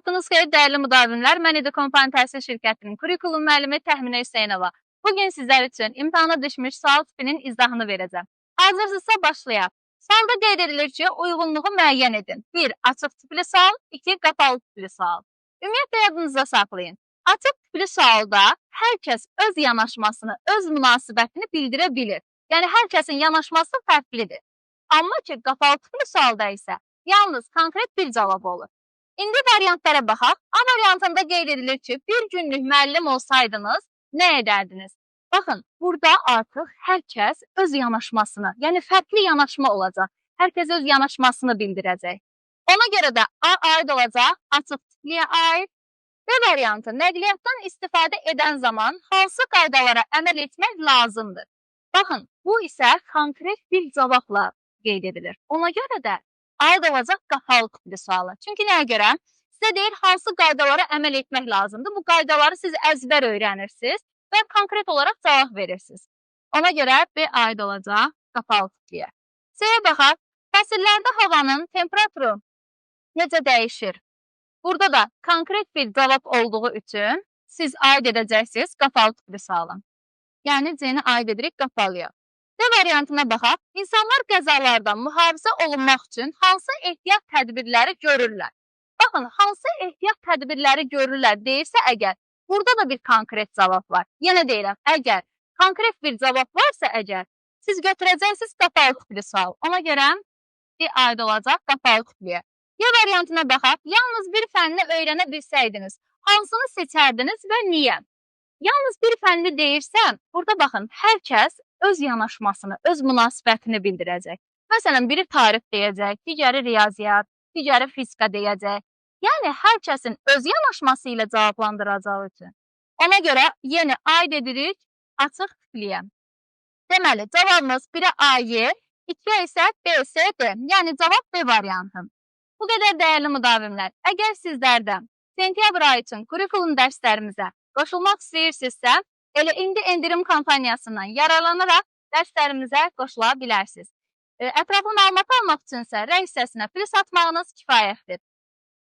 Vaxtınız xeyir, dəyərli müdavimlər. Mən Edukompaniya Təhsil Şirkətinin kurikulum müəllimi Təxminə Hüseynova. Bugün sizlər üçün imtahana düşmüş sual tipinin izahını verəcəm. Hazırsınızsa başlayaq. Sualda qeyd edilir ki, uyğunluğu müəyyən edin. 1. Açıq tipli sual, 2. Qapalı tipli sual. Ümumiyyətlə yadınızda saxlayın. Açıq tipli sualda hər kəs öz yanaşmasını, öz münasibətini bildirə bilir. Yəni hər kəsin yanaşması fərqlidir. Amma ki, qapalı tipli sualda isə yalnız konkret bir cavab olur. İndi variantlara baxaq. A variantında qeyd edilir ki, bir günlük müəllim olsaydınız, nə edərdiniz? Baxın, burada artıq hər kəs öz yanaşmasını, yəni fərqli yanaşma olacaq. Hər kəs öz yanaşmasını bildirəcək. Ona görə də A aid olacaq, açıq tipliyə aid. B variantı, nəqliyyatdan istifadə edən zaman hansı qaydalara əməl etmək lazımdır? Baxın, bu isə konkret bir cavabla qeyd edilir. Ona görə də aid olacaq qapalı tipli suala. Çünki nəyə görə? Sizə deyir, hansı qaydalara əməl etmək lazımdır. Bu qaydaları siz əzbər öyrənirsiniz və konkret olaraq cavab verirsiniz. Ona görə B aid olacaq qapalı tipliyə. C-yə baxaq. Fəsillərdə havanın temperaturu necə dəyişir? Burada da konkret bir cavab olduğu üçün siz aid edəcəksiniz qapalı tipli suala. Yəni C-ni aid edirik qapalıya. D variantına baxaq. İnsanlar qəzalardan mühafizə olunmaq üçün hansı ehtiyat tədbirləri görürlər? Baxın, hansı ehtiyat tədbirləri görürlər deyirsə əgər, burada da bir konkret cavab var. Yenə deyirəm, əgər konkret bir cavab varsa əgər, siz götürəcəksiniz qapalı tipli sual. Ona görə D aid olacaq qapalı tipliyə. Y variantına baxaq. Yalnız bir fənni öyrənə bilsəydiniz, hansını seçərdiniz və niyə? Yalnız bir fənni deyirsəm, burada baxın, hər kəs öz yanaşmasını, öz münasibətini bildirəcək. Məsələn, biri tarix deyəcək, digəri riyaziyyat, digəri fizika deyəcək. Yəni, hər kəsin öz yanaşması ilə cavablandıracağı üçün. Ona görə yenə aid edirik açıq tipliyə. Deməli, cavabımız 1-ə A, Y, 2-yə isə B, C, D. Yəni, cavab B variantı. Bu qədər dəyərli müdavimlər. Əgər sizlər də sentyabr ayı üçün kurikulum dərslərimizə qoşulmaq istəyirsinizsə, elə indi endirim kampaniyasından yararlanaraq dərslərimizə qoşula bilərsiniz. Ətraflı məlumat almaq üçünsə rəy hissəsinə plus atmağınız kifayətdir.